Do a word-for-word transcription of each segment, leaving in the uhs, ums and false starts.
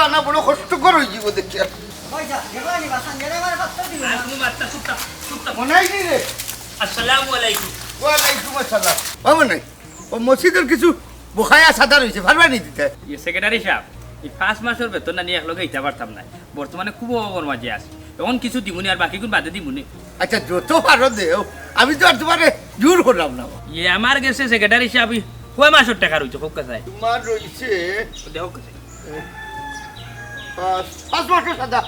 আনা বড় কষ্টকর অইযিবো দেখি। ভাইসাব, দেখলানি বা, সানজানে আমারে পাত্তা দিল না। আর কোনো বার্তা, চুপ থাক, চুপ থাক। মনাই নি রে? আসসালামু আলাইকুম। ওয়ালাইকুম আসসালাম। বাবা নাই, ও মসজিদর কিছু বকায়া চান্দা রইছে, পারবা নি দিতা? ইয়ে, সেক্রেটারি সাব, ই পাঁচ মাসর বেতন না নিয়া একলগে ইতা পারতাম নায়। বর্তমানে খুব অভাবর মাঝে আছি। অখন কিছু দিমুনে আর বাকিগুন বাদে দিমুনে। আচ্ছা, যত পারো দেও, আমি তো আর তুমারে জোর করলাম না। ইয়ে, আমার গেছে সেক্রেটারি সাব, ই কয় মাসর টেকা রইছে, কউক্কা চাই? তুমার রইছে দেখো কাছে। পাঁচ, পাঁচ মাসর চান্দা।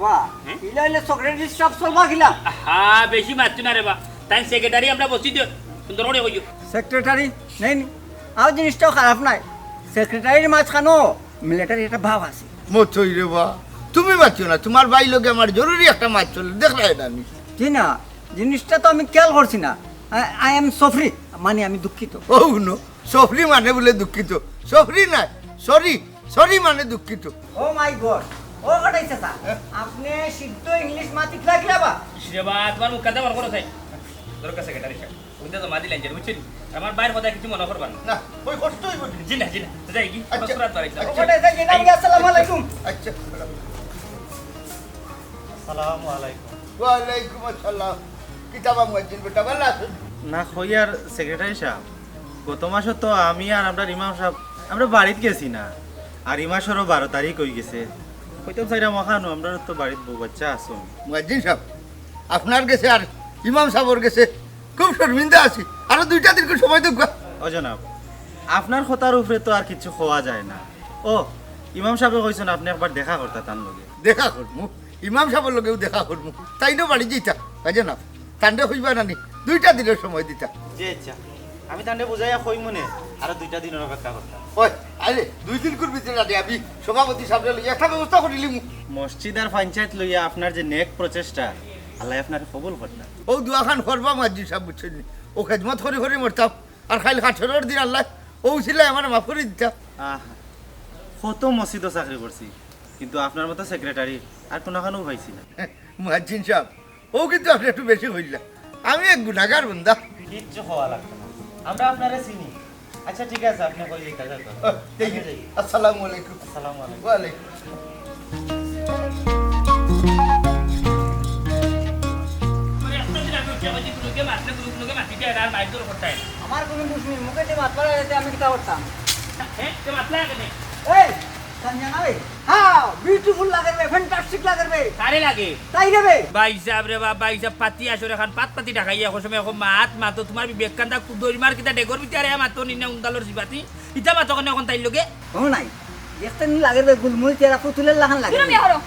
বাহ, হুম? ইলা অইলে সেক্রেটারি সাব চলবা কিলা? হা, বেশি মাতিও না রে বা। তাইন সেক্রেটারি, আমরা বসি দিও। সুন্দর করি কইও। সেক্রেটারি, নেই নি। আর জিনিসটাও খারাপ নায়। সেক্রেটারির মাঝখানো মিলিটারি একটা ভাব আছে। মতই রে বা, তুমি মাতিও না, তুমার ভাইর লগে আমার জরুরি একটা মাত চলে, দেখরায় না নি? জি না, জিনিসটা তো আমি খেয়াল করছি না। I, I am sorry, মানে আমি দুঃখিত। ও হুনো, সফরি মানে বুলে দুঃখিত। সফরি নায়, সরি, সরি মানে দুঃখিত। Oh my God, ও কটাই চাচা, হ্যাঁ? আপনে সিদ্ধ ইংলিশ মাতিক লাগিলা বা? ইশ রে বা, তুমার মুখ কাদা বার করো তাই। দরকার সেক্রেটারি সাব। ওইটা জমা দিলেন যে, বুঝছেন? আমার ভাইর কথা কিছু মনে করবা না। না, ওই কষ্ট অইবো নি। জি না, জি না। যাই কি? আচ্ছা। সুরাত বাড়ি যাও। আচ্ছা। ওটা যাই কি? না, আসসালামু আলাইকুম। আচ্ছা। আসসালামু আলাইকুম। ওয়ালাইকুম আসসালাম। কিতা বা মুয়াজ্জিন বেটা, ভালা আছো? না, কই আর সেক্রেটারি সাব, গত মাসো তো আমি আর আমরার ইমাম সাব, আমরা বাড়িত গেছি না। আর ই মাসরও বারো তারিখ অই গেছে। কইতাম চাইরাম অখানো, আমরার তো বাড়িত বউ বাচ্চা আছইন। মুয়াজ্জিন সাব, আপনার গেছে আর ইমাম সাবর গেছে খুব শর্মিন্দা আছি। আরো দুইটা দিন সময় দেউক্কা। ও জনাব, আপনার কথার উপরে তো আর কিছু কওয়া যায় না। ও, ইমাম সাবে কইছইন আপনে একবার দেখা করতা তান লগে। দেখা করমু, ইমাম সাবর লগেও দেখা করমু। তাইনও বাড়িত যাইতা, বুঝো না? তানরে কইবা না নি, দুইটা দিনর সময় দিতা। জি আচ্ছা, আমি তানরে বুঝাইয়া কইমুনে, আরো দুইটা দিনর অপেক্ষা করতা। ওই, আরে, দুই দিনকুর ভিতরে না দে, আমি সভাপতি সাবরে লইয়া একটা ব্যবস্থা করিলিমু। মসজিদ আর পঞ্চায়েত লইয়া আপনার যে নেক প্রচেষ্টা, আল্লায় আপনারে কবুল করতা। ও দোয়াখান করবা মুয়াজ্জিন সাব, বুঝছইন নি? ও খেদমত করি করি মরতাম, আর কাইল হাশরর দিন আল্লায় ও উছিলায় আমারে মাফ করি দিতা। আহা, কত মসজিদো চাকরি করছি, কিন্তু আপনার মতো সেক্রেটারি আর কোনোখানোও পাইছি না। মুয়াজ্জিন সাব, ও কিন্তু আপনে একটু বেশি কইলা। আমি এক গুনাগার বান্দা। কিচ্ছু কওয়া লাগতো না, আমরা আপনারে চিনি। আচ্ছা, ঠিক আছে, আপনে কই যাইতা যান। ও, thank you। আমি যাই। আসসালামু আলাইকুম। আসসালামু আলাইকুম। ওয়ালাইকুম। আমার কোনো দুশমন, মুখে যে মাত মারা যেতে আমি কিতা করতাম? হ্যাঁ, তে মাত লাগা কেনে? এই, কাঞ্চনা রে। হ্যাঁ, beautiful লাগের বে, fantastic লাগের বে। কারে লাগে? তাইরে বে। ভাইসাব রে বা, ভাইসাব পাতি আসরে খান পাত পাতি ঢাকাইয়া, এখন সময় এখন মাত মাতো, তুমার বিবেক কান্দা কুদরি মার কিতা ডেগর ভিতরে মাতো নিনে উন্দালর জিবাতি। ইতা মাতো কেনে এখন তাইর লগে? ও নাই, দেখতে নি লাগের বে, গুলমুল চেহারা পুতুলের লাখান লাগে। তুমি হরো।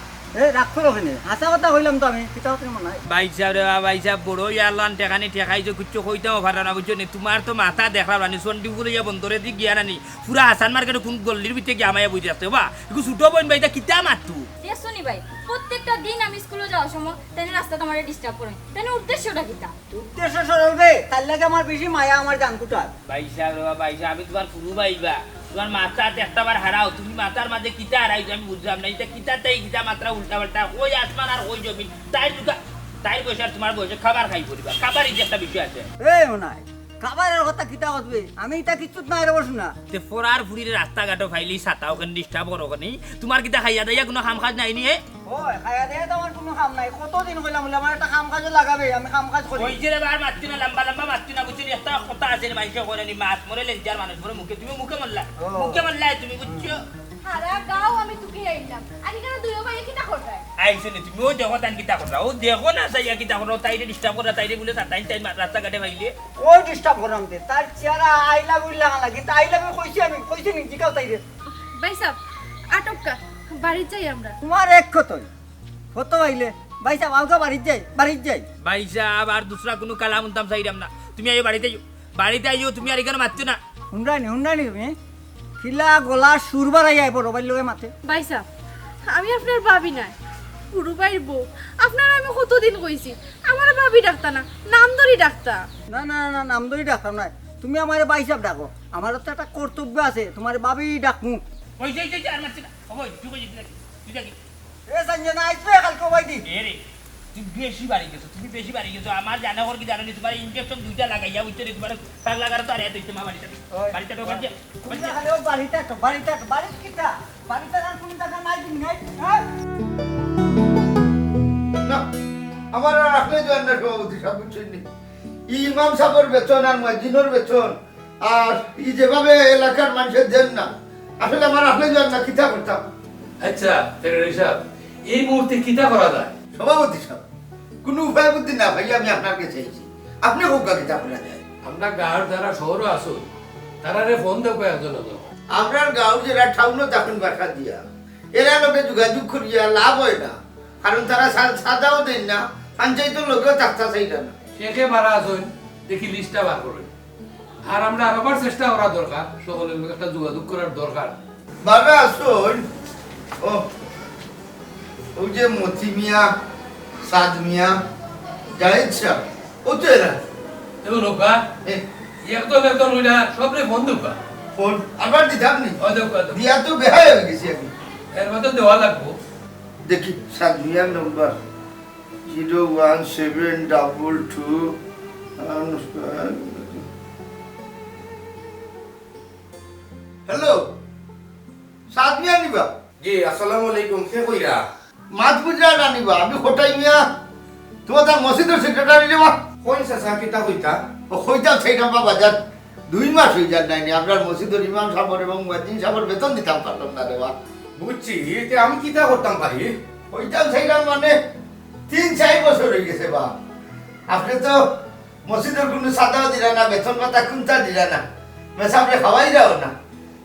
এ, রাগ করো কেনে? হাছা কথা কইলাম তো আমি, কিতা কথা মনে হয়? ভাইসাব রে বা, ভাইসাব বড় ইয়ালান ঠেকানি ঠেকাইছো, কিচ্ছু কইতাও পারো না, বুঝছো নি? তুমার তো মাথা দেখরা রানি, সন্ডি গুলো ইয়া বন্দরে দি গিয়া নানি। পুরা হাসান মার্কেটে কোন গল্লির ভিতরে গিয়া আমায় বই রাখতে বা। একটু ছোট বোন ভাই, ইতা কিতা মাতু? দেখছো নি ভাই, প্রত্যেকটা দিন আমি স্কুলে যাওয়ার সময় তাইন রাস্তাত আমারে disturb করে। তাইন উদ্দেশ্যটা কিতা? উদ্দেশ্য সরল বে, তার লাগে আমার বেশি মায়া আমার জানকুটার। ভাইসাব রে বা, ভাইসাব, আমি তুমার পুরু ভাই বা। তুমার মাথাত একটা বার হারাও, তুমি মাথার মাঝে কিতা হারাইছো আমি বুঝলাম না। ইতা কিতা তাই কিতা মাত্রা উল্টা পাল্টা, ওই আসমান আর ওই জমিন। তাইর দুকা, তাইর বয়সে আর তুমার বয়সে খাবার খাই পড়িবা। খাবার এই যে একটা বিষয় আছে। এ, ও নাই। খাবারের কথা কিতা কতবে? আমি ইতা কিচ্ছুত নাই রে বসু না। তে ফরার ফুরির রাস্তাঘাটো ফাইলি ছাতা ওখানে disturb করো ওখানে। তুমার কিতা খাইয়া দাইয়া কোনো কাম কাজ নাই নি, এ? ওই, খাইয়া দাইয়া তো আমার কোনো কাম নাই। কতদিন কইলাম বলে আমার একটা কাম কাজও লাগাবে, আমি কাম কাজ করি। ওই যে রে বার মাততি না, লম্বা লম্বা মাততি না, বুঝছো নি? একটা কথা আছে রে, মাইনষে কয় নি, মাছ মরে লেঞ্জার মানুষ মরে মুখে, তুমি মুখে মরলা। ও। মুখে মরলা তুমি, বুঝছো? হারা গাঁও আমি তুকে আইলাম। আর এখানে দুইও ভাইয়ে কিতা কররায়? আইছো নি তুমি? ও দেখো তাইন কিতা কররা। ও দেখো না চাইয়া কিতা কররা। তাইরে disturb কররা, তাইরে বুলে তাইন তাইন মা-, রাস্তাঘাটে পাইলে। ওই disturb কররাম তে। তার চেহারা I love you লাগান লাগে। কিন্তু I love you কইছি আমি, কইছি নি? জিকাও তাইরে। ভাইসাব, আটক্কা, বাড়িত যাই আমরা। তুমার এক কথাই। কত পাইলে? ভাইসাব, আউক্কা বাড়িত যাই, বাড়িত যাই। ভাইসাব, আর দুসরা কুনু কালাম হুনতাম চাইরাম না। তুমি আইও বাড়িত আইও। বাড়িত আইও, তুমি আর এখানে মাতিও না। হুনরায় নি, হুনরায় নি তুমি? কিলা গলা সুর বাড়াইয়া বড় ভাইর লগে মাতে। ভাইসাব, আমি আপনার ভাবি নায়, পুরু ভাইর বউ। আপনারে আমি কতদিন কইছি, আমারে ভাবি ডাকতা না, নাম ধরি ডাকতা। না, না, না, নাম ধরি ডাকতাম নায়। তুমি আমারে ভাইসাব ডাকো। আমারও তো একটা কর্তব্য আছে, তুমারে ভাবি ডাকমু। ওই যে, যে, যে, আর মাতিস না। ওই, তুই কই যাবি? তুই যাবি? এ সঞ্জনা, আইস রে, কালকে ওই দি। এ রে, তুমি বেশি বাড়ি গেছো, তুমি বেশি বাড়ি গেছো। আমার জানা কর কি জানো নি, তুমার injection দুইটা লাগাইয়া, বুঝছো নি, তুমার পাগলা গারো তো আর এত হইছে, মা বাড়িতে। ওই, বাড়িতে ঢোকার যে, তুমি খালি ও বাড়িতে আছো, বাড়িতে আছো, বাড়িত কিতা? বাড়িতে আর কোনো জায়গা না, আমার আর আসলে জয়েন না সভাপতি সাহেব, বুঝছেন নি? ই ইমাম সাহেবের বেতন আর মুয়াজ্জিনের বেতন, আর ই যেভাবে এলাকার মানুষের দেন না, আসলে আমার আসলে জয়েন না, কিতা করতাম? আচ্ছা, সেক্রেটারি সাহেব, এই মুহূর্তে কিতা করা যায়? সভাপতি সাহেব, কোনো উপায় বুদ্ধি না পাইয়া আমি আপনার কাছে আইছি। আপনি কউক্কা কিতা করা যায়? আমরা গাঁওর যারা শহরো আছইন, তারারে ফোন দেউক্কা একজন একজন। আমরার গাঁওর যারা টাউনো থাকইন বাসা দিয়া, এরার লগে যোগাযোগ করিয়া লাভ অয় না, কারণ তারা সা-, চাঁদাও দেইন না, পঞ্চায়েতর লগেও থাকতা চাইরা না। কে কে বারা আছইন, দেখি লিস্টটা বার করইন। আর আমরা আরোবার চেষ্টা করা দরকার, সকলের লগে একটা যোগাযোগ করার দরকার। বারা আছইন, ও, ওই যে মতি মিয়া, সাদ মিয়া, জাহিদ সাহেব, ও তো এরা। দেখো নৌকা, এ। একদল একদল অইলা, সবরে ফোন দেউক্কা। ফোন আবার দিতাম নি? ও দেউক্কা, দেউক্কা। দিয়া তো বেহায় অই গেছি আমি। এর মধ্যে দেওয়া লাগবো। দেখি, সাদ মিয়ার number. Zero one seven double two. Hello, Saad Miah নিবা? জি, আসসালামু আলাইকুম, কে কইরা? মাত বুঝরা না নিবা, আমি খটাই মিয়া, তোমার তার মসজিদর সেক্রেটারি রে বা। কইন চাচা, কিতা কইতা? ও কইতাম সেইটা বাবা যান, দুই মাস অই যার নাইনি, আপনার মসজিদর ইমাম সাহেবর এবং মুয়াজ্জিন সাহেবর বেতন দিতাম পারলাম না রে বা। বুঝছি, এতে আমি কিতা করতাম পারি? কইতাম সেইটা মানে তিন চার বছর অই গেছে বা, আপনি তো মসজিদর কোনো চাঁদাও দিরা না, বেতন ভাতা কুন্তা দিরা না, মেসাবরে খাওয়াইরাও না।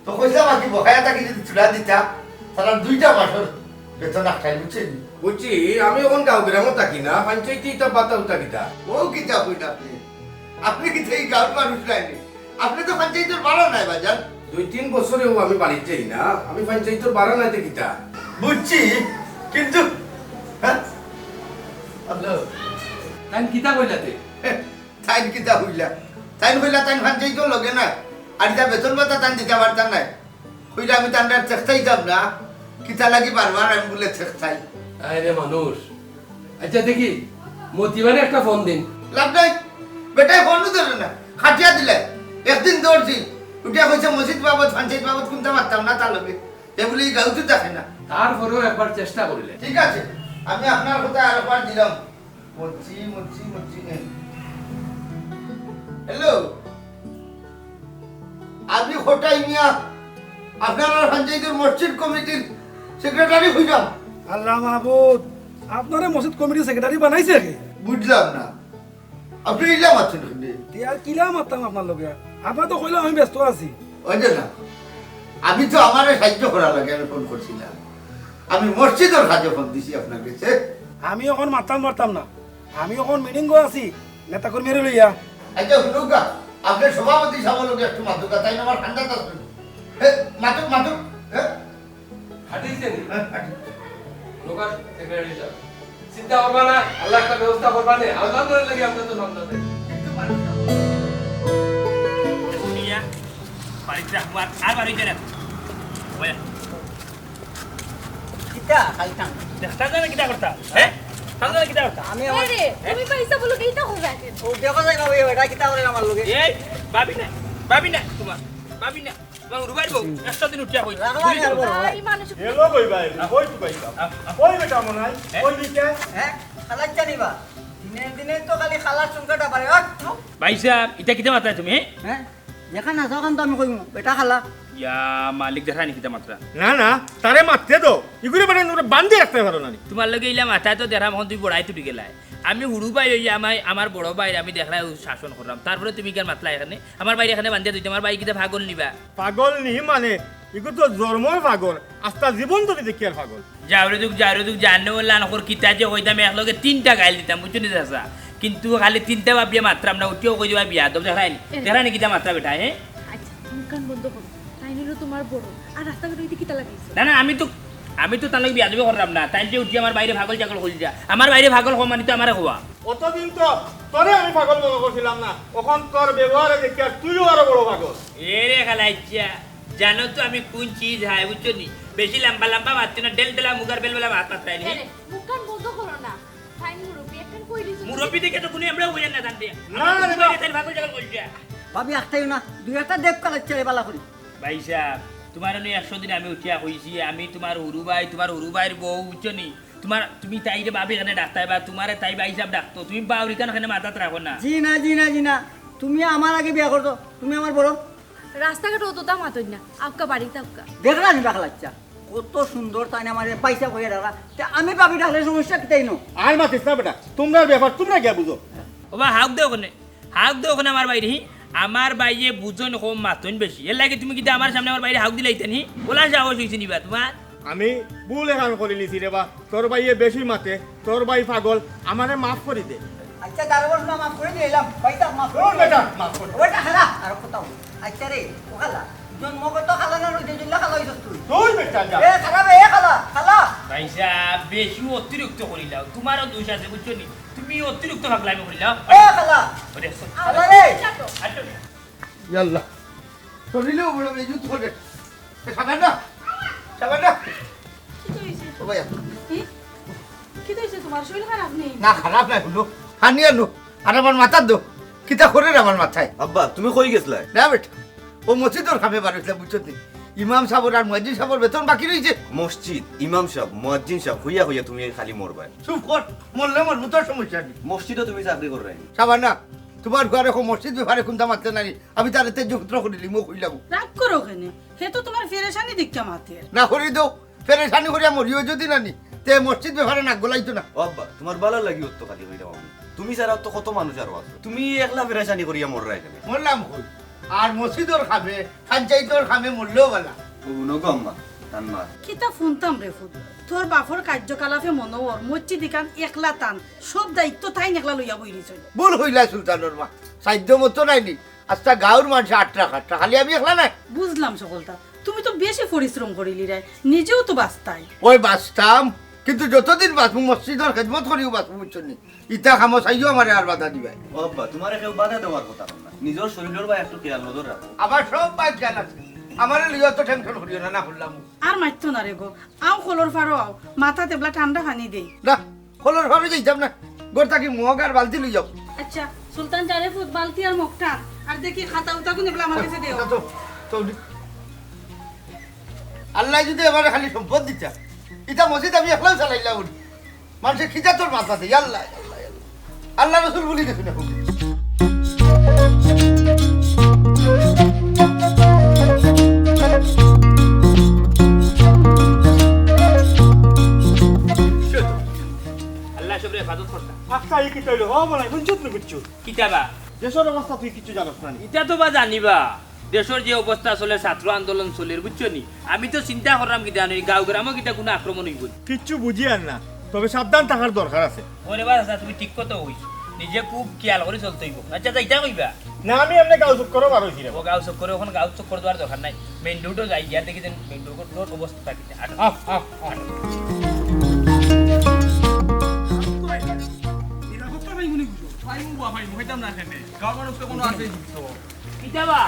তো কইছিলাম আর কি, বকায়া থাকি যদি তুলা দিতা, তারা দুইটা মাসর বেতন আটকাই, বুঝছেন? বুঝছি, আমি অখন গাঁও গ্রামও থাকি না, পঞ্চায়েতে ইতা বাতাও থাকি তা। ও কিতা কইন আপনি? আপনি কিতা এই গাঁওর মানুষ নাইনি? আপনি তো পঞ্চায়েতর বারা নায় বাজান। দুই তিন বছরেও আমি বাড়িত যাই না, আমি পঞ্চায়েতর বারা নায় তে কিতা? বুঝছি, কিন্তু, হ্যাঁ? হ্যালো, তাইন কিতা কইলা তে? তাইন কিতা কইলা? তাইন কইলা তাইন পঞ্চায়েতর লগে না। আর ইতা বেতন ভাতা তাইন দিতা পারতা নায়। কইলা আমি তানরে আর চেষ্টাইতাম না। কিতা লাগি বারবার আমি বুলে চেষ্টাই। আরে মানুষ। আচ্ছা দেখি, মতিবারে একটা ফোন দিন। লাভ নাই। বেটায় ফোনও ধরে না। কাটিয়া দিলে। একদিন ধরছি। উঠিয়া কইছে মসজিদ বাবদ, পঞ্চায়েত বাবদ কুন্তা মাততাম না তার লগে। এ বুলে ই গাঁওত থাকে না। তারপরেও একবার চেষ্টা করিলে। ঠিক আছে। আমি আপনার কথা আরেকবার দিলাম। মরছি, মরছি, মরছি নে। হ্যালো, আমি খটাই মিয়া, আপনার পঞ্চায়েতর মসজিদ কমিটির সেক্রেটারি কইরাম। আল্লাহ মাবুদ, আপনারে মসজিদ কমিটির সেক্রেটারি বানাইছে কে? বুঝলাম না, আপনি ইলা মাতছইন কেনে? তে আর কিলা মাততাম আপনার লগে? আপনারে তো কইলাম আমি ব্যস্ত আছি। ওই যে না, আমি তো আমারে সাহায্য করার লাগি আমি ফোন করছিলাম। আমি মসজিদর কাজে ফোন দিছি আপনার কাছে। আমি অখন মাততাম পারতাম না, আমি অখন মিটিংও আছি নেতাকর্মীরে লইয়া। আচ্ছা, হুনুক্কা, আপনি সভাপতি সাহেবর লগে একটু মাতুক্কা, তাইন আমার ঠান্ডাত আছইন। হে, মাতুক, মাতুক, হে? হাঁটিছেন? হে, হাঁটি। লোকাল সেক্রেটারি সাহেব। চিন্তা করবা না, আল্লাহ একটা ব্যবস্থা করবা নে। আল্লাহ ধরে লাগে আপনার তো সন্তান। কিন্তু মানুষ না। শুনিয়া, বাড়িতে রাখবো আর, আর বাড়িতে রাখবো। ওই। কিতা খালি টান? দেখতা জানে কিতা করতা? হ্যাঁ? তাহলে কিতা করতা? আমি আমার এ রে, তুমি পয়সা বলো, এইটা হয়ে যায়। ও দেখো যাই বাবু, এটা কিতা করে আমার লগে? এই, ভাবি না, ভাবি না, তোমার, ভাবি না। তোমার উড়ু বাইর বউ, একশো দিন উঠিয়া কই। রাখলা নি আর বলো। এই মানুষ এলো কই ভাই? কই তুই ভাই? কই বেটা মনাই? হ্যাঁ? কই দিকে? হ্যাঁ? খালাচ্চা নিবা? দিনে দিনে তো খালি খালার সংখ্যাটা বাড়ে। Hot, no. ভাই সাহেব, ইটা কিতা মাতরায় তুমি, হ্যাঁ? হ্যাঁ? যেখান আছে ওখান তো আমি কইমু, বেটা খালা। ইয়া মালিক, দেখরায় নি কিতা মাতরা? না, না, তারে মাততে দাও। ইগুরে মানে তোমরা বান্ধি রাখতে পারো না নি? তোমার লগে ইলা মাতায় তো দেখরাম অখন তুমি বড়াই তুটি গেলায়। আমি হুরু ভাই অইয়া আমায়, আমার বড় ভাইরে আমি দেখরায় শাসন কররাম। তারপরে তুমি কেনে মাতলায় এখানে? আমার ভাইরে এখানে বান্ধিয়া থইতে, আমার ভাই কিতা পাগল নি বা? পাগল নি মানে, ইগু তো জন্মর পাগল, আস্তা জীবন ধরি দেখিয়ার পাগল। যাও রে দুখ, যাও রে দুখ, জানো ওলা নকর কিতা যে কইতাম, একলগে তিনটা গাইল দিতাম, বুঝছো নি চাচা? কিন্তু খালি তিনটা ভাবিয়া মাতরাম না, উঠিয়াউ কই দিবা বিয়াদব, দেখরায় নি? এ। দেখরায় নি কিতা মাতরা বেটা, হ্যাঁ? আচ্ছা, মুখখান বন্ধ করো। তাইন অইলো তোমার বড়, আর রাস্তাঘাটে অইতে কিতা লাগাইছো? না, না, আমি তো, আমি তো তার লগে বিয়াদবি কররাম না। তাইন যে উঠি আমার ভাইরে পাগল ছাগল কইল যা। আমার ভাইরে পাগল কওয়া মানি তো আমারে কওয়া। অতদিন তো তোরে আমি পাগল মনো করছিলাম না, অখন তোর ব্যবহারে দেখিয়ার তুইও আরো বড় পাগল। এ রে খালাইচ্ছা, জানো তো আমি কোন চিজ হায়, বুঝছো নি? বেশি লাম্বা লাম্বা মাতছো না, ডেলডেলা মুগার বেলবেলা মাত মাতরায় নি। এ রে, মুখখান বন্ধ করো না। তাইন মুরব্বি, একখান কই দিছো তুমি? মুরব্বি দেখে তো কুনু আমরাও কইয়ার না জানতে। না, না, না। তাইন পাগল ছাগল কইল যা। ভাবি, আখতাইও না, দুই একটা দেখ খালাইচ্ছা রে বালা করি। ভাই সাহেব, তুমার অনো একশো দিন আমি উঠিয়া কইছি, আমি তুমার হুরু ভাই, তুমার হুরু ভাইর বউ, বুঝছো নি? তুমার, তুমি তাইরে ভাবি কেনে ডাকতায় বা তুমারে তাই ভাইসাব ডাকতো, তুমি বাউরিখান কেনে মাথাত রাখো না? জি না, জি না, জি না। তুমি আমার আগে বিয়া করছো, তুমি আমার বড়। রাস্তাঘাটো অততা মাতইন না, আউক্কা বাড়িত আউক্কা। দেখলা নি বাকলা ইচ্ছা, কত সুন্দর তাইন আমারে ভাইসাব কইয়া ডাকরা। তে আমি ভাবি ডাকলে সমস্যা কিতা ইনো? আর মাতিস না বেটা, তুমরার ব্যাপার তুমরা গিয়া বুঝো। ওবা, হাউক দেও কেনে? হাউক দেও কেনে আমার ভাইরে, হি? আমার ভাইয়ে বুঝইন কম, মাতইন বেশি। এরলাগি তুমি কিতা আমার সামনে আমার ভাইরে হাউক দিলাইতায় নি? অলা সাহস অইছে নি বা তুমার? আমি ভুল এখান করিলিছি রে বা। তোর ভাইয়ে বেশি মাতে, তোর ভাই পাগল, আমারে মাফ করি দে। আচ্ছা, দারোগা, হুনো, মাফ করি দিলাম। ভাইসাব, মাফ করি দে। বেটা, মাফ করি দে। ওটা খালা, আর কথা বল। আচ্ছা রে, ও খালা, জন্মগত খালা না রইদে জুল্লা খালা অইছস তুই? তুই বেটা যা। এ খালা বে, এ খালা, খালা। ভাইসাব, বেশি অতিরিক্ত করিলাও। তুমারও দোষ আছে, বুঝছো নি? তুমি অতিরিক্ত পাগলামি করিলাও। এ খালা। ওরে, খালা রে। আচ্ছা। ইয়াল্লা। শরীরেও বড় বেজুত করে। এ, সাবান না? সাবান না? কিতা অইছে? ও ভাইয়া। হুম? কিতা অইছে তুমার? শরীর খারাপ নি? না, খারাপ নায়, হুনো। পানি আনো। আর আমার মাথাত দেও। কিতা করের আমার মাথায়? আব্বা, তুমি কই গেছলায়? না বেটা, ও মসজিদর কামে বার অইছলাম, বুঝছো নি? ইমাম সাবর আর মুয়াজ্জিন সাবর বেতন বাকি রইছে। মসজিদ, ইমাম সাব, মুয়াজ্জিন সাব, কইয়া কইয়া তুমি খালি মরবায়। চুপ কর, মরলে মরমু, তোর সমস্যা নি। মসজিদো তুমি চাকরি কররায় নি? সাবান না, তুমার ঘরে কো মসজিদ ব্যাপারে কুন্তা মাতলে নানি, আমি তারে তেজ্য পুত্র করিলিমু, কইলাম। রাগ করো কেনে? হে তো তুমার পেরেশানি দেখিয়া মাতের। না করি দেও, পেরেশানি করিয়া মরিও যদি নানি, তে মসজিদ ব্যাপারে নাক গলাইতো না। ও আব্বা, তুমার ভালার লাগি অত খালি কইরাম আমি। তুমি ছাড়া তো কত মানুষ আরো আছে। তুমি একলা পেরেশানি করিয়া মররায় কেনে? মরলাম কই? আর মসজিদর কামে, পঞ্চায়েতর কামে মরলেও ভালা। ও হুনো গো আম্মা, তান মা। কিতা হুনতাম রে ফুত? তোর বাপর কার্যকলাপে মনো অর, মসজিদ ইখান একলা তান, সব দায়িত্ব তাইন একলা লইয়া বই রইছইন। ভুল কইলা সুলতানর মা, সাধ্য মতো নাইনি। আস্তা গাঁওর মানষে আটরা খাটরা, খালি আমি একলা নায়। বুঝলাম সকলতা, তুমি তো বেশি পরিশ্রম করিলিরায়, নিজেও তো বাঁচতায়। ওই বাঁচতাম, কিন্তু যতদিন বাঁচমু মসজিদর খেদমত করিও বাঁচমু, বুঝছো নি? ইতা কামো চাইও আমারে আর বাধা দিবায়। ও আব্বা, তুমারে কেউ বাধা দেওয়ার কথা কর না, নিজর শরীলর বায় একটু খেয়াল নজর রাখো। আমার সব বায় খেয়াল আছে, আমারে লইয়া তো টেনশন করিও না, না করলাম। আর মাতিও না রে গো, আও কলর পারো আও, মাথাত এবলা ঠান্ডা পানি দেই। না, কলর পারো যাইতাম না, ঘর থাকি মগ আর বালতি লই যাও। আচ্ছা, সুলতান যা রে ফুত, বালতি আর মগ টান, আর দেখি খাতা উতা কুন এবলা আমার গেছে দেও। আচ্ছা, তো, তো, আল্লায় যদি আমারে খালি সম্পদ দিতা, ইতা মসজিদ আমি একলাউ চালাইলাম। মানষে কিতা তোর মাত মাতে, ইয়াল্লা, ইয়াল্লা, ইয়াল্লা। আল্লা রসুল বুলি দেখুন এখন। আল্লায় সবরে হেফাজত করতা। আচ্ছা, ই কিতা অইলো? ও বলাই, হুনছত নি কিচ্ছু? কিতা বা? দেশর অবস্থা তুই কিচ্ছু জানস না নি? ইতা তো বা জানি বা। দেশর যে অবস্থা চলের, ছাত্র আন্দোলন চলের, বুঝছো নি? আমি তো চিন্তা কররাম কিতা জানো, ই গাঁও গ্রামো কিতা কুনু আক্রমণ অইবো নি। কিচ্ছু বুঝিয়ার না, তবে সাবধান থাকার দরকার আছে। ওরে বা চাচা, তুমি ঠিক কথা কইছো, নিজে খুব খেয়াল করি চলতে অইবো। আচ্ছা, যাইতা কইবা? না, আমি এমনে গাঁও চক্করো বার অইছি রে। ও গাঁও চক্করো, অখন গাঁও চক্কর দেওয়ার দরকার নাই, মেইন রোডো যাই, গিয়া দেখি যেন মেইন রোডো অবস্থা কিতা। আহ, আহ, আহ। নিরাপত্তা নাই মনে করো। পাইমু বা পাইমু, কইতাম না কেনে। গাঁওর মানুষ তো কুনু আছে নি তো। কিতা বা?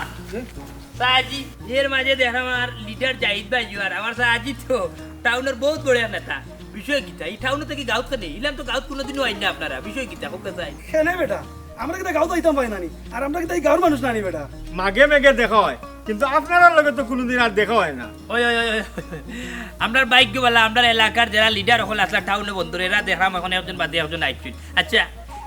চাচি, এর মাঝে দেখরাম আমার লিডার জাহিদ ভাই আর আমার চাচি তো টাউনর বউত বড় নেতা। বিষয় কিতা? ই টাউন থাকি গাঁওত কেনে? ইলান তো গাঁওত কুনুদিনও আইন না আপনারা। বিষয় কিতা? কউক্কা চাই। কেনে বেটা? আমরা কিতা গাঁওত আইতাম পারি না নি? আর আমরা কিতা ই গাঁওর মানুষ না নি বেটা? মাঘে মেঘে দেখা অয়, কিন্তু আপনারার লগে তো কুনুদিন আর দেখা অয় না। ওই, ওই, ওই, ওই। আমরার ভাইগ্য ভালা, আমরার এলাকার যেরা লিডার অকল আছলা টাউনো বন্দর, এরা দেখরাম অখন একজন বাদে একজন আইছইন। আচ্ছা,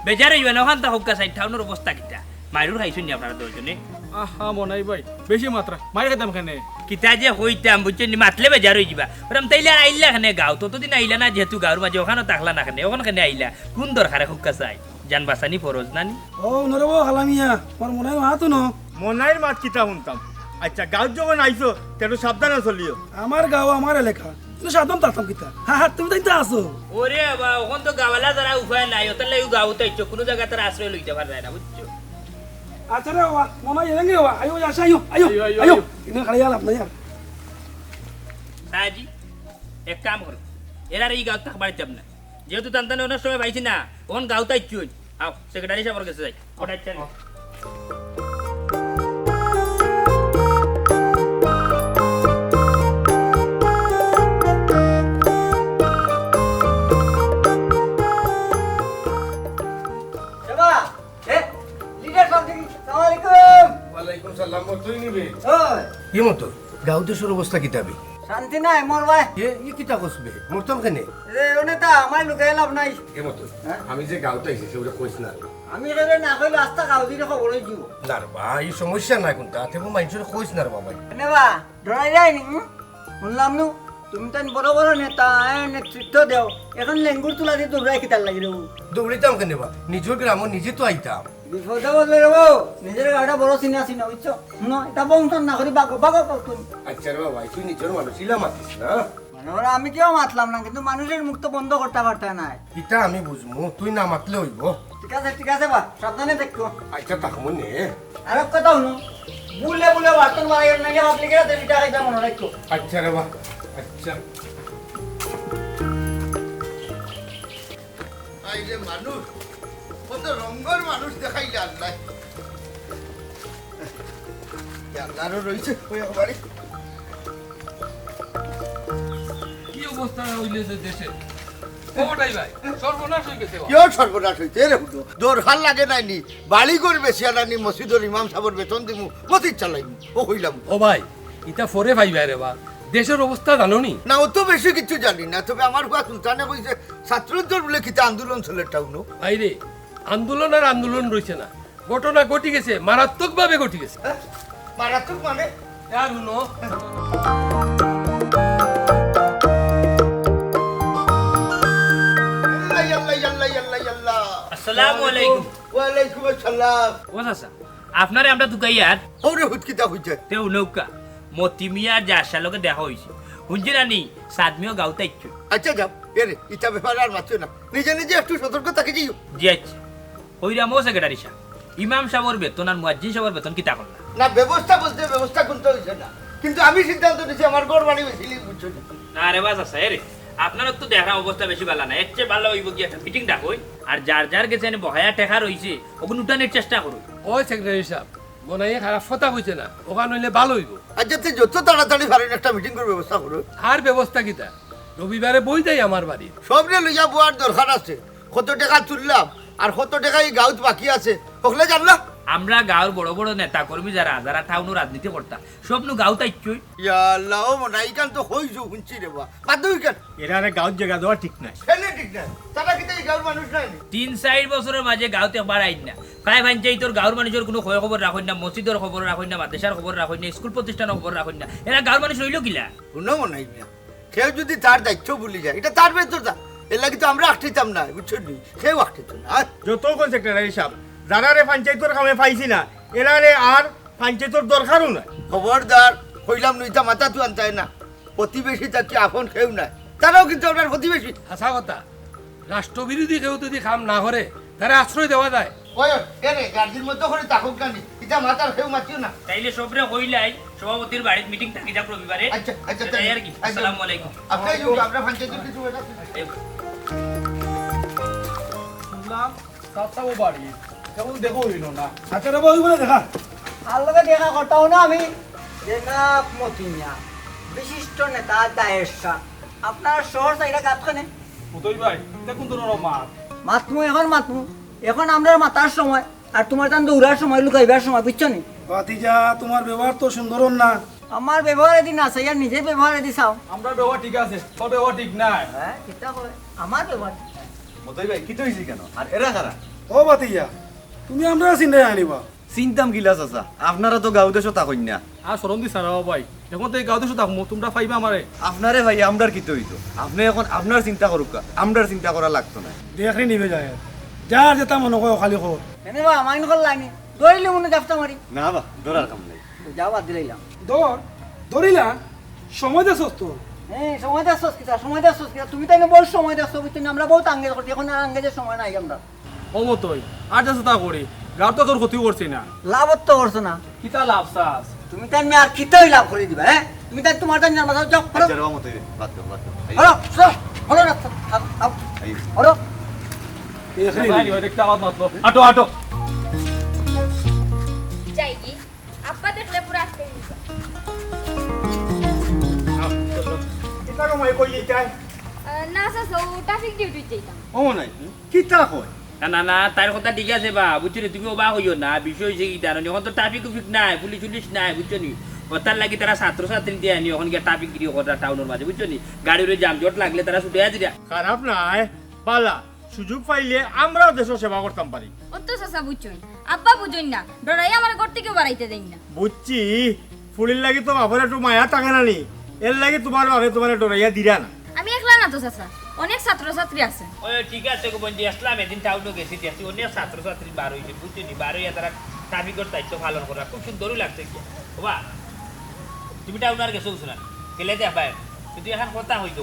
বেজার অইবা না, অখানতা কউক্কা চাই, টাউনর অবস্থা কিতা? মাইর-উর খাইছইন নি আপনারা দুইজনে? আহা, মনাই ভাই, বেশি মাতরা, মাইর খাইতাম কেনে? কিতা যে কইতাম, বুঝছইন নি, মাতলে বেজার অইযিবা। ওরম তাইলে আর আইলা কেনে গাঁওত? অতদিন আইলা না যেহেতু গাঁওর মাঝে, অখানো থাকলা না কেনে? অখন কেনে আইলা? কুন দরকারে কউক্কা চাই? জান বাচানি ফরজ না নি? ও, নরে বা খালা মিয়া, তুমার মনাইর মাত হুনো। মনাইর মাত কিতা হুনতাম? আচ্ছা, গাঁওত যখন আইছো, তে একটু সাবধানে চলিও। আমার গাঁও, আমার এলাকা, কিন্তু সাবধান থাকতাম কিতা? হা, হা, তুমি তাইন তো আছো। ওরে বাবা, অখন তো গাঁওয়ালা ছাড়া উপায় নাই, অতার লাগি গাঁওত আইছো, কুনু জাগাত তারা আশ্রয় লইতা পাররায় না, বুঝছো? আচ্ছা রে বাবা, মনাই এরেঙ্গে বাবা, আইও, আইও, আইও, আইও, আইও, আইও, আইও। আইও। ইনো খালি আর আপনার ইয়ার। চাচি, এক কাম করো, এরারে ই গাঁওত থাকবার দিতাম না। যেহেতু তানতানে অনেক সময় পাইছি না, অখন গাঁওত আইছইন। আও, সেক্রেটারি সাবর গেছে যাই। ওটা ইচ্ছা নেই। এ বা, এ, লিডার সাব, সালাম আলাইকুম। ওয়ালাইকুম সালাম, ও তুই নিবি? ওই। কি মতো? গাঁও দেশর অবস্থা কিতা বে? শান্তি নাই মোর ভাই। এ, ই কিতা কস বে? মরতাম কেনে? রে, অনে তা আমার লুকাই লাভ নাই। এ মতো, হ্যাঁ? আমি যে গাঁওত আইছি, কেউরে কইস না। আমি কেউরে না কইলে আস্তা গাঁওজিরে খবর অই যিবো। না রে বা, ই সমস্যা নাই কুনতা, তেবু মাইনষরে কইস না রে বাবা। এনে বা, ডরাই যায় নি, হুম? হুনলাম নু, তুমি তাইন বড় বড় নেতা, হ্যাঁ, নেতৃত্ব দেও। এখন লেঙ্গুর তুলা দি দৌড়াই কিতার লাগি রে? দৌড়িতাম কেনে বা? নিজর গ্রামো নিজে তো আইতাম। বিপদে পড়লে রে বউ, নিজর গাটা বড় চিনা চিনা, বুঝছো? হুনো, ইতা বংশন না করি বাগো, বাগো করতুন। আচ্ছা রে বাবা, তুই নিজর মানুষ, ইলা মাতিস না। মানে ওরা আমি কিও মাতলাম না, কিন্তু মানুষর মুখ তো বন্ধ করতা পারতা নায়। ইতা আমি বুঝমু, তুই না মাতলে অইবো। ঠিক আছে, ঠিক আছে বা, সাবধানে থাকিও। আচ্ছা, থাকমু নে। আর এক কথা হুনো, বুলে বুলে বার্তন বাড়াইও না, public-এর হাতে পিঠা খাইতা মনো রাখিও। আচ্ছা রে বা, আচ্ছা। আইরে মানুষ, কত রঙর মানুষ দেখাইলে আল্লায়। আল্লারও রইছে, ওই বাড়ি। কি অবস্থা অইলে যে দেশে? খবরটাই ভাই, সর্বনাশ অই গেছে বা। কিও সর্বনাশ অইছে রে হুনো? দরকার লাগে নাই নি, বাড়ি ঘর বেচিয়া না নি, মসজিদর ইমাম সাবর বেতন দিমু, মসজিদ চালাইমু, ও কইলাম। ও ভাই, ইতা পরে পাইবা রে বা, দেশর অবস্থা জানো নি? না, অত বেশি কিচ্ছু জানি না, তবে আমার ফুয়া সুলতানে কইছে ছাত্রদের বুলে কিতা আন্দোলন চলে টাউনো। ভাই রে, আন্দোলন আর আন্দোলন রইছে না, ঘটনা ঘটি গেছে, মারাত্মকভাবে ঘটি গেছে। হ্যাঁ? মারাত্মক মানে? আর হুনো। আল্লাহ, আল্লাহ, আল্লাহ, আল্লাহ, আল্লাহ। আসসালামু আলাইকুম। ওয়ালাইকুম আসসালাম। ও চাচা, আপনারে আমরা তুকাইয়ার। ওরে হুত কিতা কইছে? তে উনৌকা, মতি মিয়া আর জাসা লগে দেখা অইছে। হুনছি নানি, সাদ মিয়াও গাঁওত আইছে। আচ্ছা যাও, এরে, ইতা ব্যাপারে আর মাতিও না। নিজে নিজে একটু সতর্ক থাকি যাইও। জি আচ্ছা। কইরাম ও সেক্রেটারি সাব, ইমাম সাবর বেতন আর মুয়াজ্জিন সাবর বেতন কিতা করলা? না, ব্যবস্থা বলতে ব্যবস্থা কুন্তা অইছে না, কিন্তু আমি সিদ্ধান্ত নিছি আমার ঘর বাড়ি বেচিলিমু, বুঝছো নি? না রে বা চাচা, এরে, আপনারও তো দেখরাম অবস্থা বেশি ভালা না, এর চেয়ে ভালা অইবো গি একটা মিটিং ডাকইন, আর যার যার গেছে এনে বকায়া টেকা রইছে, অগুন উঠানির চেষ্টা করইন। ওই সেক্রেটারি সাব, মনে অয় খারাপ কথা কইছে না, অখান অইলে ভালা অইবো। আচ্ছা, তে যত তাড়াতাড়ি পারইন একটা মিটিংর ব্যবস্থা করো। আর ব্যবস্থা কিতা? রবিবারে বই যাই আমার বাড়ি। সবরে লইয়া বওয়ার দরকার আছে। কত টেকা তুললাম, আর কত টেকা ই গাঁওত বাকি আছে, হকলে জানলা? আমরা গাঁওর বড় বড় নেতা কর্মী যারা, যারা টাউনো রাজনীতি করতা, সব নু গাঁওত আইছইন। ইয়া আল্লাহ, ও মনা, ইখান তো কইছো হুনছি রে বা। বাদ দেও ইখান। এরারে গাঁওত জাগা দেওয়া ঠিক নায়। কেনে ঠিক নায়? তারা কিতা ই গাঁওর মানুষ নায় নি? তিন চাইর বছরর মাঝে গাঁওত একবার আইন না। কায় পঞ্চায়েতর গাঁওর মানুষর কুনু খয় খবর রাখইন না, মসজিদর খবর রাখইন না, মাদ্রাসার খবর রাখইন না, স্কুল প্রতিষ্ঠানর খবর রাখইন না। এরা গাঁওর মানুষ রইলো কিলা? হুনো মনা, কেউ যুদি তার দায়িত্ব ভুলি যায়, ইটা তার বেতর দা। এরলাগি তো আমরা আটকিতাম না, বুঝছো নি? কেউ আটকিত না। আর যত কোন সেক্রেটারি সাব, যারারে পঞ্চায়েতর কামে পাইছি না, এরারে আর পঞ্চায়েতর দরকারও নাই। খবরদার, কইলাম নু, ইতা মাথাত আনতায় না। প্রতিবেশী থাকি আপন কেউ নাই, তারাও কিন্তু আমরার প্রতিবেশী। হাছা কথা, রাষ্ট্রবিরোধী কেউ যুদি কাম না করে, তারে আশ্রয় দেওয়া যায়। ওই, এরে, গার্জির মতো করি থাকউক না নি। ইতা মাতার কেউ মাতিও না। তাইলে সবরে কইলাই, সভাপতির বাড়িত মিটিং থাকি যাক রবিবারে। আচ্ছা, আচ্ছা, তাই আর কি। আচ্ছা। আসসালামু আলাইকুম। আপনি এই যে আমরা পঞ্চায়েতর কিছু কথা এই শুনলাম, চাচাও বাড়ি, কেমন দেখো হইল না। আচ্ছা রে বাবু, বলে দেখা। আর লগে দেখা করতাম না আমি। দেখা মতি মিয়া, বিশিষ্ট নেতা দায়ের শাহ। আপনার শহর চাইরা গাত খানে? মতই ভাই, ইতা কুন ধরনের মাত? মাতমু, এখন মাতমু। এখন আমরার মাতার সময়, আর তুমার তান দৌড়ার সময়, লুকাইবার সময়, বুঝছো নি? ভাতিজা, তুমার ব্যবহার তো সুন্দর না। আমার ব্যবহার এদি না চাইয়া নিজে ব্যবহার এদি চাও। আমরার ব্যবহার ঠিক আছে, তোর ব্যবহার ঠিক নাই। হ্যাঁ, কিতা কয়? আমার ব্যবহার ঠিক নাই। মতই ভাই, কিতা অইছে কেন? আর এরা কারা? ও ভাতিজা, তুমি আমরারে চিনরায় নি বা। চিনতাম কিলা চাচা, আপনারা তো গাঁও দেশো থাকইন না। আর শরম দিছ না রে বা ভাই, এখন তো এই গাঁও দেশো থাকমু, তুমরা পাইবা আমারে। আপনারে ভাই, আমরার কিতা অইতো? আপনে এখন আপনার চিন্তা করউক্কা, আমরার চিন্তা করা লাগতো না। দেখরে নিবে যায়, যার যেটা মনে কয় খালি কর। এনে বা, মাইন করলায় নি, ধরিলে মনে জাফটা মারি। না বা, ধরার কাম নাই। যাও, বাদ দিলাইলাম। ধর, ধরিলা, সময় দেছস তো। হ্যাঁ, সময় দেছস কিতা, সময় দেছস কিতা? তুমি তাইন বউত সময় দেছো, বুঝছো নি? আমরা বউত আঙ্গেজ করছি, এখন আর আঙ্গেজের সময় নাই আমরা। ও মতই, আর যা তা করি, গাঁওর তো তোর ক্ষতি করছি না। লাভ তো করছো না। কিতা লাভ চাস? তুমি তাইন আর কিতাই লাভ করি দিবা, হ্যাঁ? তুমি তাইন তুমার তাইন জানো, যাও, যাও, হলো। আচ্ছা, রে, ও মতই, বাদ দেও, বাদ দেও। এই, হলো, চলো, হলো, রাস্তা, আও, আও, এই। হলো। এই, এখানে ভাই, ওই দেখতে আওয়াজ মাতলো। আটো, আটো। যাই কি? আব্বা দেখলে পুরা আটকে দিবা। কিতা গো মাই কই যাইতায়? আহ, না, চাচা, ও traffic duty যাইতাম। ও নাই, কিতা কয়? না, না, না, তার কথা ঠিক আছে বা, বুঝছো নি? তুমি অবাক অইও না, বিষয় অইছে কিতা জানো নি? এখন তো traffic উফিক নাই, পুলিশ উলিশ নাই, বুঝছো নি? অতার লাগি তারা ছাত্রছাত্রী দিয়া আনি অখন গিয়া ট্রাফিক গিরি করে টাউনর মাঝে, বুঝছো নি? গাড়ির ওই যানজট লাগলে তারা ছুটিয়া দিরা। খারাপ নায়, বালা। সুযোগ পাইলে আমরাও দেশর সেবা করতাম পারি। অত চাচা বুঝছইন, আব্বা বুঝইন না, ডরাইয়া আমার ঘর থাকিও বারাইতে দেইন না। বুঝছি, ফুড়ির লাগি তো বাপর একটু মায়া থাকে না নি, এর লাগি তুমার বাপে তুমারে ডরাইয়া দিরা না। আমি একলা না তো চাচা, অনেক ছাত্রছাত্রী আছে। ওই ঠিক আছে গো বইন, দেখলাম এদিন টাউনো গেছি, দেখছি অনেক ছাত্রছাত্রী বার অইছে, বুঝছো নি? বার অইয়া তারা ট্রাফিকর দায়িত্ব পালন করা খুব সুন্দরও লাগছে গিয়া। বাবা, তুমি টাউন আর গেছো না, গেলে দেখবায়। কিন্তু এখন কথা হইল,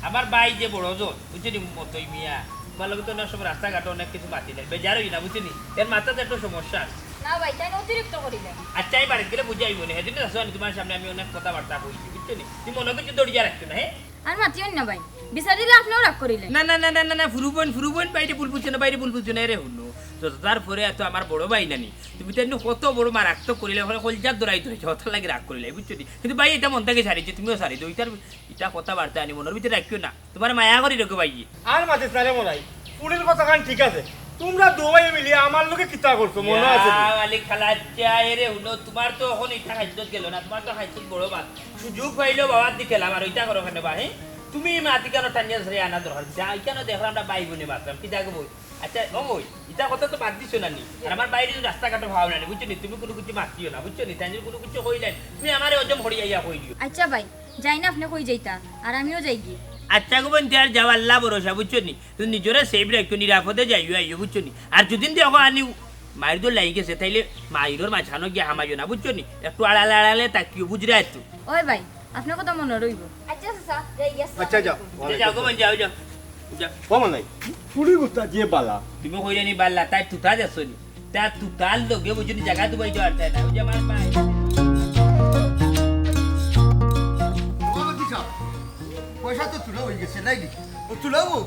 আমার ভাই যে বড় জন, বুঝছো নি, মতই মিয়া, তুমার লগে তো অনেক সময় রাস্তাঘাটে অনেক কিছু মাতি নাই, বেজার অই না, বুঝছো নি? এর মাথাত একটু সমস্যা আছে। না ভাই, তাই না অতিরিক্ত করিলে। আচ্ছা, এই বাড়িত গেলে বুঝাইব নি, সেদিন আসো নি, তুমার সামনে আমি অনেক কথাবার্তা কইছি, বুঝছো নি? তুমি মনে কিছু দৌড়িয়া রাখছো না, হ্যাঁ? আর মাতিও না ভাই, বিচার দিলে আপনিও রাগ করিলে। না, না, না, না, না, না, ফুরু বইন, ফুরু বইন, বাইরে ভুল বুঝছো না, বাইরে ভুল বুঝছো না, এরে হুনো। তো তারপরে এত আমার বড় ভাই নানি, তুমি তো এমনি কত বড় মারাত্মক করিলে, ওখানে কলজার দৌড়াই ধরেছে, ওটার লাগি রাগ করিলে, বুঝছো নি? কিন্তু ভাই, এটা মন থাকি সারি যে তুমিও সারি দিও, ইটার, ইটা কথাবার্তা আনি মনর ভিতরে রাখিও না। তুমার মায়া করি রেখো ভাই। আর মাতিস না রে মনাই, ফুড়ির কথা খান ঠিক আছে, তুমরা দুবাই মিলি আমার লগে কিতা করছো মনো আছে নি? ইয়া, আলি খালাচ্চা, এরে হুনো, তুমার তো অখন ইটা খাইছত গেল না, তুমার তো খাইছত বড় ভাত। সুযোগ পাইলেও বাবার দিকে খেলাম, আর ওইটা করো কেনে বা, হ্যাঁ? তুমি মাতি কেন টানিয়া ধরে আনা দরকার? যা, কেন দেখো আমরা ভাই বইনে বাঁচলাম, কি দেখো বই? আচ্ছা, ও বই, ইটা কথা তো বাদ দিছো না নি? আর আমার বাইরে যদি রাস্তাঘাটে ভাও না নি, বুঝছো নি? তুমি কোনো কিছু মাতিও না, বুঝছো নি? তাই যদি কোনো কিছু কইলেন, তুমি আমারে ওজম হরিয়া ইয়া কই দিও। আচ্ছা ভাই, যাই না আপনি কই যাইতা, আর আমিও যাই গি। আচ্ছা গো বইন, তে আর যাও, আল্লাহ ভরসা, বুঝছো নি? তুমি নিজরে সেফ রাখিও, নিরাপদে যাইও আইও, বুঝছো নি? আর যদি দেখো আনি মাইর দৌড় লাগি গেছে, তাইলে মাইরর মাঝখানো গিয়া হামাইও না, বুঝছো নি? একটু আড়ালে আড়ালে তাকিও, বুঝরায় তো? ওই ভাই, আপনার কথা মনো রইব। আচ্ছা চাচা, যাই গেছি। আচ্ছা, যাও। যাও গো বইন, যাও, যাও। যাও। ও মনাই, ফুড়ি গুতা যে বালা। তুমি কইলে নি বালা, তাই তুতা যাচ্ছ নি? তা তুতার লগে বুঝছো নি জাগা দুবাই যাওয়ার চায় না, ওই যে আমার ভাই। ও বাবা, কি সব? পয়সা তো তুলা অই গেছে, নাই নি? ও তুলাও,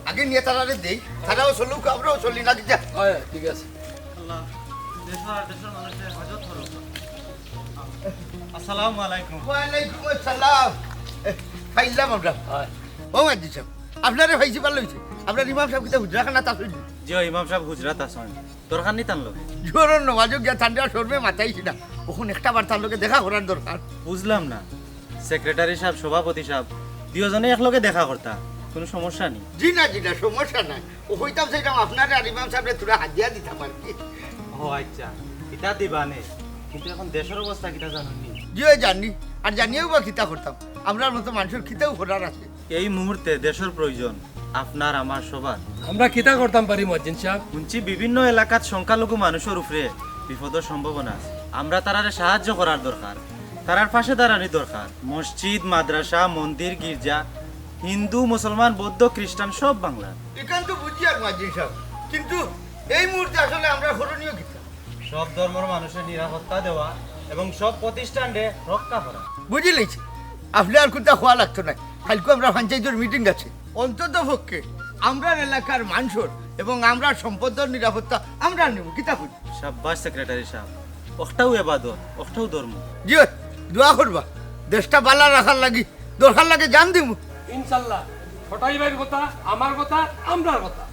আগে নিয়া তারারে দেই, তারাও চলুক, আমরাও চলি না, যা। হয়, ঠিক আছে। আল্লাহ, দেশর আর দেশর মানুষের হেফাজত করো। আসসালামু আলাইকুম। ওয়ালাইকুম আসসালাম। এ, খাইলাম আমরা। হয়। ও মাজি সাব, আপনারে পাইছি ভালা অইছে। আপনার ইমাম সাব কিতা হুজরাখানাত আছইন? জি, ইমাম সাব হুজরাত আছইন। দরকার নি তান লগে? জোহরর নমাজো গিয়া তানরে আর শরমে মাতাইছি না। অখন একটা বার তান লগে দেখা করার দরকার। বুঝলাম না। সেক্রেটারি সাব, সভাপতি সাব, দুইওজনে একলগে দেখা করতা, কোনো সমস্যা নি? জি না, জি না, সমস্যা নাই। ও কইতাম চাইলাম আপনারে আর ইমাম সাবরে থুড়া হাদিয়া দিতাম আর কি। ও আচ্ছা, ইতা দিবা নে, কিন্তু অখন দেশর অবস্থা কিতা জানইন নি? জি অয় জানি, আর জানিয়াও বা কিতা করতাম, আমরার মতো মানষর কিতাও করার আছে। এই মুহূর্তে দেশর প্রয়োজন আপনার আমার সবার। আমরা কিতা করতাম পারি, মুয়াজ্জিন সাব? হুনছি বিভিন্ন এলাকাত সংখ্যালঘু মানুষর উপরে বিপদর সম্ভাবনা আছে। আমরা তারারে সাহায্য করার দরকার, তারার পাশে দাঁড়ানি দরকার। মসজিদ, মাদ্রাসা, মন্দির, গির্জা, হিন্দু, মুসলমান, বৌদ্ধ, খ্রিস্টান সব বাংলার। ইখান তো বুঝিয়ার মুয়াজ্জিন সাব, কিন্তু এই মুহূর্তে আসলে আমরা করণীয় কিতা? সব ধর্মর মানুষরে নিরাপত্তা দেওয়া এবং সব প্রতিষ্ঠানরে রক্ষা করা। বুঝিলিছি, আপনে আর কুন্তা কওয়া লাগতো নায়। কাইলকু আমরার পঞ্চায়েতর মিটিং আছে। অন্তত পক্ষে আমরার এলাকার মানষর এবং আমরার সম্পদর নিরাপত্তা আমরা নিমু। কিতা কইন? সাব্বাস সেক্রেটারি সাব, অকটাউ এবাদত, অকটাউ ধর্ম। জি অয়, দোয়া করবা দেশটা ভালা রাখার লাগি, দরকার লাগে জান দিমু। ইনশাল্লাহ, ছোটাই ভাইর কথা, আমার কথা, আমরার কথা।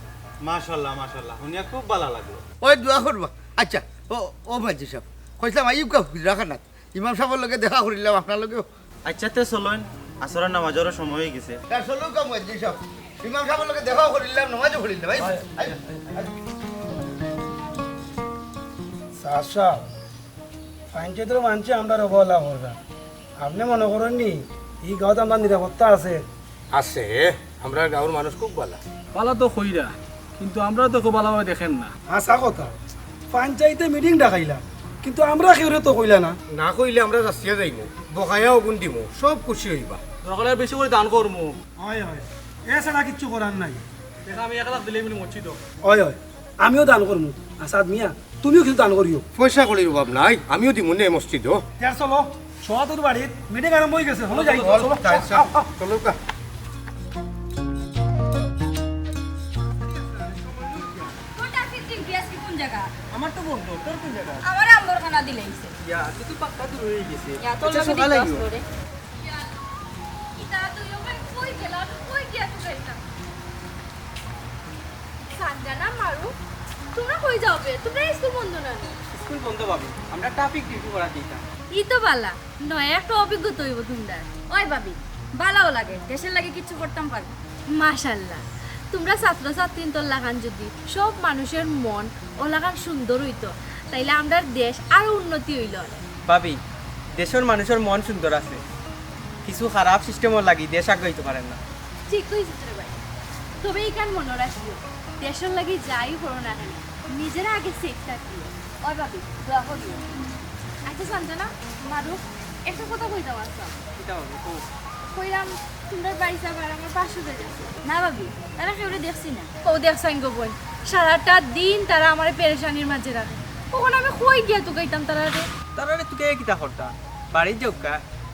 মাশাল্লাহ, মাশাল্লাহ, হুনিয়া খুব ভালা লাগলো। ওই দোয়া করবা। আচ্ছা, ও, ও মুয়াজ্জিন সাব, কইছলাম আইউক্কা হুজরাখানাত, ইমাম সাবর লগে দেখা করিলাম, আপনার লগেও। আচ্ছা, তে চলইন, আসরর নামাজরও সময় অই গেছে। তা চলউক্কা মুয়াজ্জিন সাব, ইমাম সাবর লগে দেখাও করিলাম, নামাজও পড়িলাম। I, I, I. চাচা, পঞ্চায়েতর মানষে আমরার অবহেলা কররা। আপনে মনো করইন নি, ই গাঁওত আমরার নিরাপত্তা আছে? আছে, আমরার গাঁওর মানুষ খুব ভালা। ভালা তো কইরা, কিন্তু আমরারে তো কেউ ভালাভাবে দেখের না। হাছা কথা, পঞ্চায়েতে মিটিং ডাকাইলা, কিন্তু আমরা কেউরে তো কইলা না। না কইলে আমরা যাচিয়া যাইমু, বকায়া অগুন দিমু, সব খুশি অইবা। দরকার অইলে বেশি করি দান করমু। অয়, অয়, এছাড়া কিচ্ছু করার নাই। টেকা আমি এক লাখ দিলেই মিলে মসজিদো। অয়, অয়, আমিও দান করমু। আসাদ মিয়া, তুমিও কিছু দান করিও। পয়সা কড়ির অভাব নাই, আমিও দিমু নে মসজিদো। তে চলো, সভাপতির বাড়িত মিটিং আরম্ভ অই গেছে। চলো যাই, চলো, চলো। আও, আও। চলো কা। তোর ট্রাফিক ডিউটি আজকে কোন জায়গা? আমার তো বন্ধ, তোর কোন জায়গা? আমার আম্বরখানা দিলে হইছে। ইয়া, তুই তো পাক্কা দূর অই গেছে। ইয়া, তোর আচ্ছা, লগে সকালে দেখতে আইও। আসলো রে। ইয়া, ইতা তুই ওখানে কই গেলা? তুই কই গিয়া তুই যাইতা? সানজানা, মারুফ, তোমরা কই যাওবে? তোমরা স্কুল বন্ধ না নি? স্কুল বন্ধ ভাবি, আমরা ট্রাফিক ডিউটি করা দিতাম। ই তো বালা, নয়া একটা অভিজ্ঞতা অইবো তুমরার। ওই ভাবি, বালাও লাগে, দেশর লাগি কিচ্ছু করতাম পারবো। মাশাআল্লাহ, তুমরা ছাত্রছাত্রীন্তর লাখান যুদি সব মানুষর মন অলাখান সুন্দর অইতো, তাইলে আমরার দেশ আরো উন্নতি অইলো। ভাবি, দেশর মানুষর মন সুন্দর আছে, কিছু খারাপ সিস্টেমর লাগি দেশ আগাইতো পারের না। ঠিক কইছস রে ভাই, তবে ইখান মনো রাখিও, দেশর লাগি যাই করো না কেনে, নিজেরা আগে সেফ থাকিও। ওই ভাবি, দোয়া করিও। আচ্ছা সান্তনা, মারুফ, একটা কথা কইতাম আছলাম। কিতা ভাবি, কও। কইলাম, তুমরার ভাইসাব আর আমার ভাসুরে গেছে। না ভাবি, তারা কেউরে দেখছি না। ও দেখছইন গো বইন, সারাটা দিন তারা আমারে পেরেশানির মাঝে রাখে। অখন আমি কই গিয়া তুকাইতাম তারারে? তারারে তুকাইয়া কিতা করতা? বাড়িত যাউক্কা,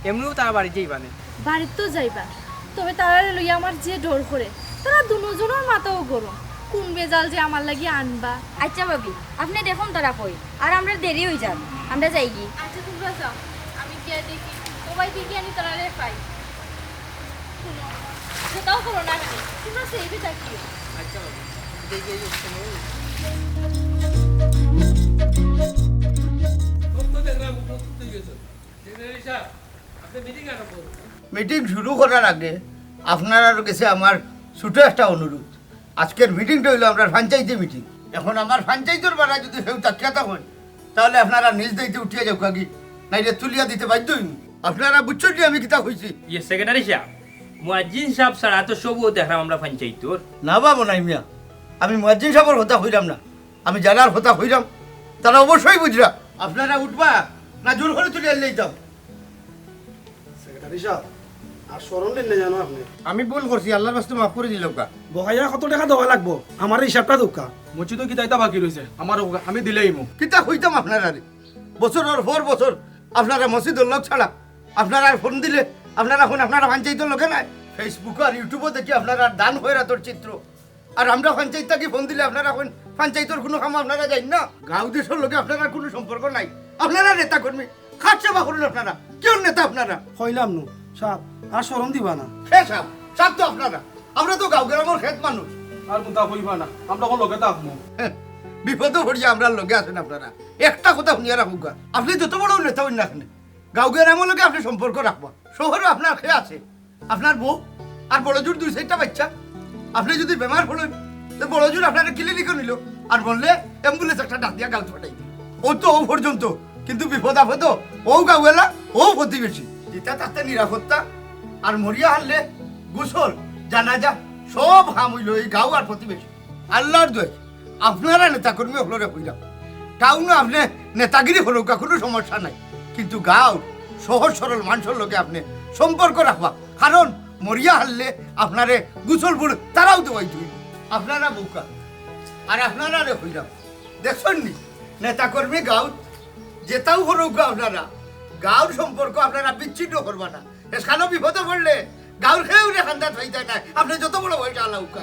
এমনেও তারা বাড়িত যাইবা নে। বাড়িত তো যাইবা, তবে তারারে লইয়া আমার যে ডর করে, তারা দুনোজনর মাথাও গরম, কুন বেজাল যে আমার লাগি আনবা। আচ্ছা ভাবি, আপনে দেখউক্কা তারা কই, আর আমরার দেরি অই যার, আমরা যাইগি। আচ্ছা, তুমরা যাও, আমি গিয়া দেখি, ও বাড়িত গিয়া আমি তারারে পাই। হুনো, যেতাউ করো না কেনে, তুমরা সেফে থাকিও। আচ্ছা ভাবি, দেখি এই সময়। ও তো দেখলাম, উপস্থিত অই গেছে। সেক্রেটারি সাব, আপনে মিটিং আরম্ভ করুন। মিটিং শুরু করার আগে আপনারার গেছে আমার ছোট একটা অনুরোধ। আজকের মিটিংটা অইলো আমরার পঞ্চায়েতি মিটিং। অখন আমার পঞ্চায়েতর বারা যুদি কেউ থাকিয়া থাকইন, তাইলে আপনারা নিজ দায়িত্বে উঠিয়া যাউক্কা গি, নাইলে তুলিয়া দিতে বাধ্য অইমু। আপনারা বুঝছইন নি আমি কিতা কইছি? ইয়ে, সেক্রেটারি সাব, মুয়াজ্জিন সাব ছাড়া তো সবউ দেখরাম আমরা পঞ্চায়েতর। না বা মনাই মিয়া, আমি মুয়াজ্জিন সাবর কথা কইরাম না, আমি যারার কথা কইরাম, তারা অবশ্যই বুঝরা। আপনারা উঠবা না জোর করি তুলিয়া লইতাম? সেক্রেটারি সাব, আর শরম দিন না জানো আপনে। আমি ভুল করছি, আল্লার ওয়াস্তে মাফ করি দিলাউক্কা। বকাইয়া কত টেকা দেওয়া লাগবো? আমার হিসাবটা দেউক্কা। মসজিদো কিতা ইতা বাকি রইছে? আমার ওগা, আমি দিলাইমু। কিতা কইতাম আপনারারে? বছরর পর বছর আপনারা মসজিদর লগ ছাড়া। আপনারার ফোন দিলে আপনারা কইন আপনারা পঞ্চায়েতর লগে নাই। Facebook আর YouTube-ও দেখি আপনারার দান খয়রাতর চিত্র। আর আমরা পঞ্চায়েত থাকি ফোন দিলে আপনারা কইন পঞ্চায়েতর কুনু কামো আপনারা যাইন না। গাঁও দেশর লগে আপনারার কুনু সম্পর্ক নাই। আপনারা নেতা কর্মী, কার সেবা করইন আপনারা? কিওর নেতা আপনারা? কইলাম নু, সাব, আর শরম দিবা না। হে সাব, সাব তো আপনারা। আমরা তো গাঁও গ্রামর খেত মানুষ। আর কুনতা কইবা না, আমরা অখন লগে থাকমু। হে, বিপদো পড়িয়া আমরার লগে আছইন আপনারা। একটা কথা হুনিয়া রাখউক্কা, আপনে যত বড় নেতা অইন না কেনে, গাঁও গ্রামর লগে আপনে সম্পর্ক রাখবা। শহরো আপনার কে আছে? আপনার বউ আর বড়জুর দুই চাইরটা বাইচ্চা। আপনে যুদি বেমার পড়ইন, তে বড়জুর আপনারে clinic-ও নিলো, আর মরলে ambulance একটা ডাক দিয়া গাঁওত পাঠাই দিলো। অউ তো অউ পর্যন্ত, কিন্তু বিপদ আপদো অউ গাঁওআলা, অউ প্রতিবেশী। যেতা থাকতে নিরাপত্তা, আর মরিয়া হারলে গোসল, জানাজা, সব কাম অইলো এই গাঁও আর প্রতিবেশী। আল্লার দোয়াই, আপনারা নেতা কর্মী অকলরে কইরাম, টাউনো আপনে নেতাগিরি করউক্কা, কুনু সমস্যা নাই, কিন্তু গাঁওর সহজ সরল মানষর লগে আপনে সম্পর্ক রাখবা, কারণ মরিয়া হারলে আপনারে গোসল বুড় তারাউ দেওয়াই দিবো। আপনারা বউক্কা, আর আপনারারে কইরাম, দেখছইন নি, নেতা কর্মী গাঁওত যেতাউ করউক্কা আপনারা, গাঁওর সম্পর্ক আপনারা বিচ্ছিন্ন করবা না। এখানো বিপদো পড়লে গাঁওর কেউরে কান্দাত পাইতা নায়, আপনে যত বড় বড় চালাউক্কা।